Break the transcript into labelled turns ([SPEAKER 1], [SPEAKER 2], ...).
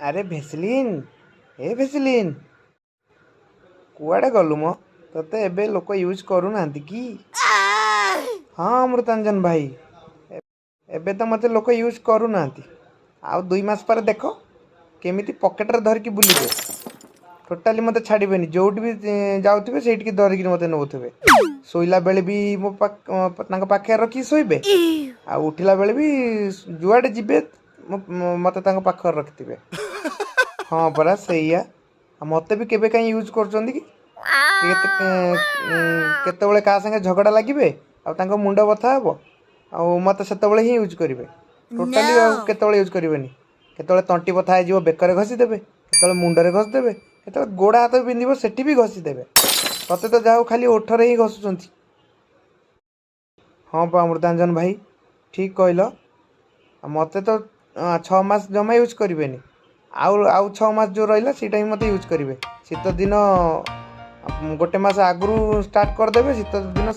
[SPEAKER 1] ଆରେ ଭେସଲିନ୍, ଏ ଭେସଲିନ୍, କୁଆଡ଼େ ଗଲୁ ମ? ତୋତେ ଏବେ ଲୋକ ୟୁଜ୍ କରୁନାହାନ୍ତି କି? ହଁ ଅମୃତାଞ୍ଜନ ଭାଇ, ଏବେ ତ ମୋତେ ଲୋକ ୟୁଜ୍ କରୁନାହାନ୍ତି। ଆଉ 2 ମାସ ପରେ ଦେଖ କେମିତି ପକେଟରେ ଧରିକି ବୁଲିବେ। ଟୋଟାଲି ମୋତେ ଛାଡ଼ିବେନି। ଯେଉଁଠି ବି ଯାଉଥିବେ, ସେଇଠିକି ଧରିକିରି ମୋତେ ନେଉଥିବେ। ଶୋଇଲା ବେଳେ ବି ମୋ ତାଙ୍କ ପାଖରେ ରଖିକି ଶୋଇବେ, ଆଉ ଉଠିଲା ବେଳେ ବି ଯୁଆଡ଼େ ଯିବେ, ମୋତେ ତାଙ୍କ ପାଖରେ ରଖିଥିବେ। ହଁ ପରା, ସେଇଆ। ଆଉ ମୋତେ ବି କେବେ କାହିଁ ୟୁଜ୍ କରୁଛନ୍ତି କି? କେତେବେଳେ କାହା ସାଙ୍ଗେ ଝଗଡ଼ା ଲାଗିବେ ଆଉ ତାଙ୍କ ମୁଣ୍ଡ ବଥା ହେବ, ଆଉ ମୋତେ ସେତେବେଳେ ହିଁ ୟୁଜ୍ କରିବେ ଟୋଟାଲି। ଆଉ କେତେବେଳେ ୟୁଜ୍ କରିବେନି। କେତେବେଳେ ତଣ୍ଟି ବଥା ହେଇଯିବ, ବେକରେ ଘଷିଦେବେ। କେତେବେଳେ ମୁଣ୍ଡରେ ଘଷିଦେବେ। କେତେବେଳେ ଗୋଡ଼ ହାତ ବିନ୍ଧିବ, ସେଠି ବି ଘଷିଦେବେ। ତତେ ତ ଯାହା ହଉ ଖାଲି ଓଠରେ ହିଁ ଘଷୁଛନ୍ତି। ହଁ ପା ଅମୃତାଞ୍ଜନ ଭାଇ, ଠିକ୍ କହିଲ। ଆଉ ମୋତେ ତ 6 ମାସ ଜମା ୟୁଜ୍ କରିବେନି। ଆଉ 6 ମାସ ଯେଉଁ ରହିଲା, ସେଇଟା ହିଁ ମୋତେ ୟୁଜ୍ କରିବେ। ଶୀତ ଦିନ ଗୋଟେ ମାସ ଆଗରୁ ଷ୍ଟାର୍ଟ କରିଦେବେ, ଶୀତ ଦିନ